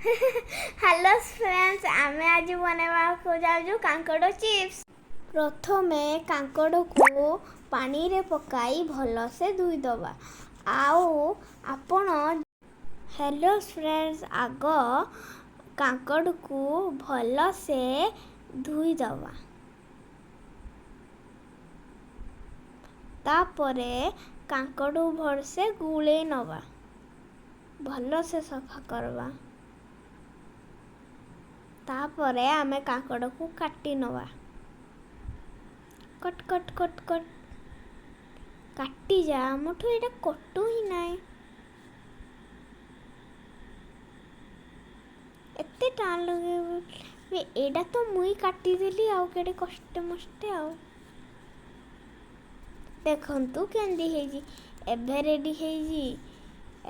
Hello friends, ଆମେ ଆଜି ବନେଇବାକୁ ଯାଉଛୁ କାଙ୍କଡ଼ ଚିପ୍ସ। ପ୍ରଥମେ କାଙ୍କଡ଼କୁ ପାଣିରେ ପକାଇ ଭଲସେ ଧୋଇଦେବା। ଆଉ ଆପଣ, ହ୍ୟାଲୋ ଫ୍ରେଣ୍ଡସ୍, ଆଗ କାଙ୍କଡ଼କୁ ଭଲସେ ଧୋଇଦେବା। ତାପରେ କାଙ୍କଡ଼ ଭଲସେ ଗୁଳେଇ ନେବା, ଭଲସେ ସଫା କରିବା। ତାପରେ ଆମେ କାଙ୍କଡ଼କୁ କାଟି ନେବା। କଟ୍ କଟ୍ କଟ୍ କଟ୍, କାଟିଯା। ଆମଠୁ ଏଇଟା କଟୁ ହିଁ ନାହିଁ, ଏତେ ଟାଣ ଲଗେଇବ। ଏଇଟା ତ ମୁଇଁ କାଟିଦେଲି ଆଉ କେଡ଼େ କଷ୍ଟେ ମଷ୍ଟେ। ଆଉ ଦେଖନ୍ତୁ କେମିତି ହେଇଛି। ଏବେ ରେଡ଼ି ହେଇଛି।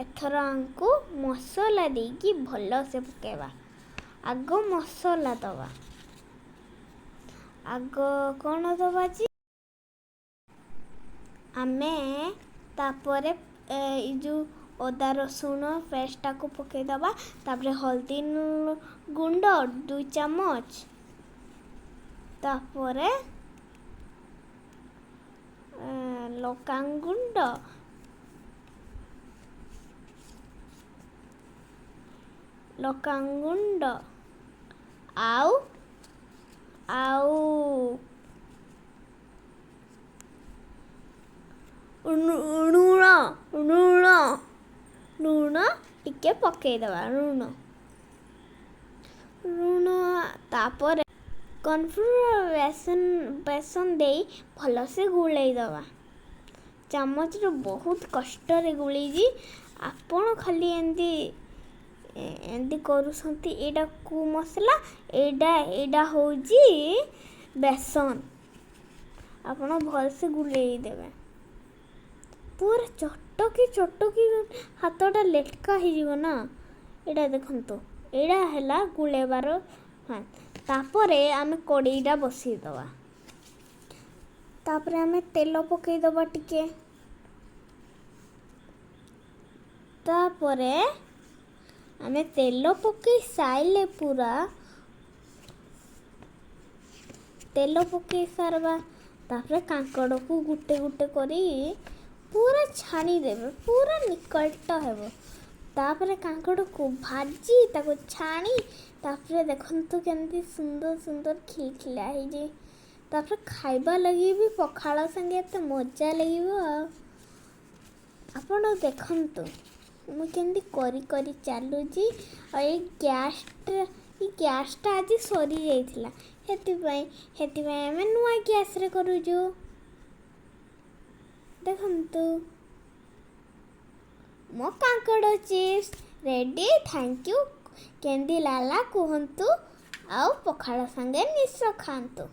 ଏଥର ଆଙ୍କୁ ମସଲା ଦେଇକି ଭଲସେ ପକାଇବା। ଆଗ ମସଲା ଦେବା। ଆଗ କ'ଣ ଦେବା ଯେ ଆମେ? ତାପରେ ଏଇ ଯେଉଁ ଅଦା ରସୁଣ ପେଷ୍ଟଟାକୁ ପକାଇଦେବା। ତାପରେ ହଳଦୀ ଗୁଣ୍ଡ 2 ଚାମଚ। ତାପରେ ଲଙ୍କାଗୁଣ୍ଡ, ଲଙ୍କାଗୁଣ୍ଡ ଆଉ ଲୁଣ, ଲୁଣ, ଲୁଣ ଟିକେ ପକାଇଦେବା। ଲୁଣ, ଲୁଣ। ତାପରେ କର୍ଣ୍ଣଫ୍ଲୋର, ବେସନ, ବେସନ ଦେଇ ଭଲସେ ଗୋଳେଇ ଦେବା। ଚାମଚରେ ବହୁତ କଷ୍ଟରେ ଗୋଳେଇଛି। ଆପଣ ଖାଲି ଏମିତି ଏମିତି କରୁଛନ୍ତି। ଏଇଟା କେଉଁ ମସଲା? ଏଇଟା ହେଉଛି ବେସନ। ଆପଣ ଭଲସେ ଗୁଳେଇ ଦେବେ, ପୁରା ଚଟକି ଚଟକି ହାତଟା ଲେଟକା ହେଇଯିବ ନା। ଏଇଟା ଦେଖନ୍ତୁ, ଏଇଟା ହେଲା ଗୁଳେଇବାର। ହଁ, ତାପରେ ଆମେ କଡ଼େଇଟା ବସେଇଦେବା। ତାପରେ ଆମେ ତେଲ ପକେଇଦେବା ଟିକେ। ତାପରେ ଆମେ ତେଲ ପକେଇ ସାରିଲେ, ପୁରା ତେଲ ପକେଇ ସାରବା। ତାପରେ କାଙ୍କଡ଼କୁ ଗୋଟେ ଗୋଟେ କରି ପୁରା ଛାଣିଦେବେ, ପୁରା ନିକଟ ହେବ। ତାପରେ କାଙ୍କଡ଼କୁ ଭାଜି ତାକୁ ଛାଣି, ତାପରେ ଦେଖନ୍ତୁ କେମିତି ସୁନ୍ଦର ସୁନ୍ଦର ଖିଲଖିଲା ହେଇଯାଏ। ତାପରେ ଖାଇବା ଲାଗି ବି ପଖାଳ ସାଙ୍ଗେ ଏତେ ମଜା ଲାଗିବ। ଆଉ ଆପଣ ଦେଖନ୍ତୁ ମୁଁ କେମିତି କରି କରି ଚାଲୁଛି। ଆଉ ଏଇ ଗ୍ୟାସ୍ଟା ଆଜି ସରିଯାଇଥିଲା, ସେଥିପାଇଁ ଆମେ ନୂଆ ଗ୍ୟାସ୍ରେ କରୁଛୁ। ଦେଖନ୍ତୁ, ମୋ କାଙ୍କଡ଼ ଚିପ୍ସ ରେଡ଼ି। Thank you. କେମିତି ଲାଗିଲା କୁହନ୍ତୁ, ଆଉ ପଖାଳ ସାଙ୍ଗେ ନିଶ୍ଚୟ ଖାଆନ୍ତୁ।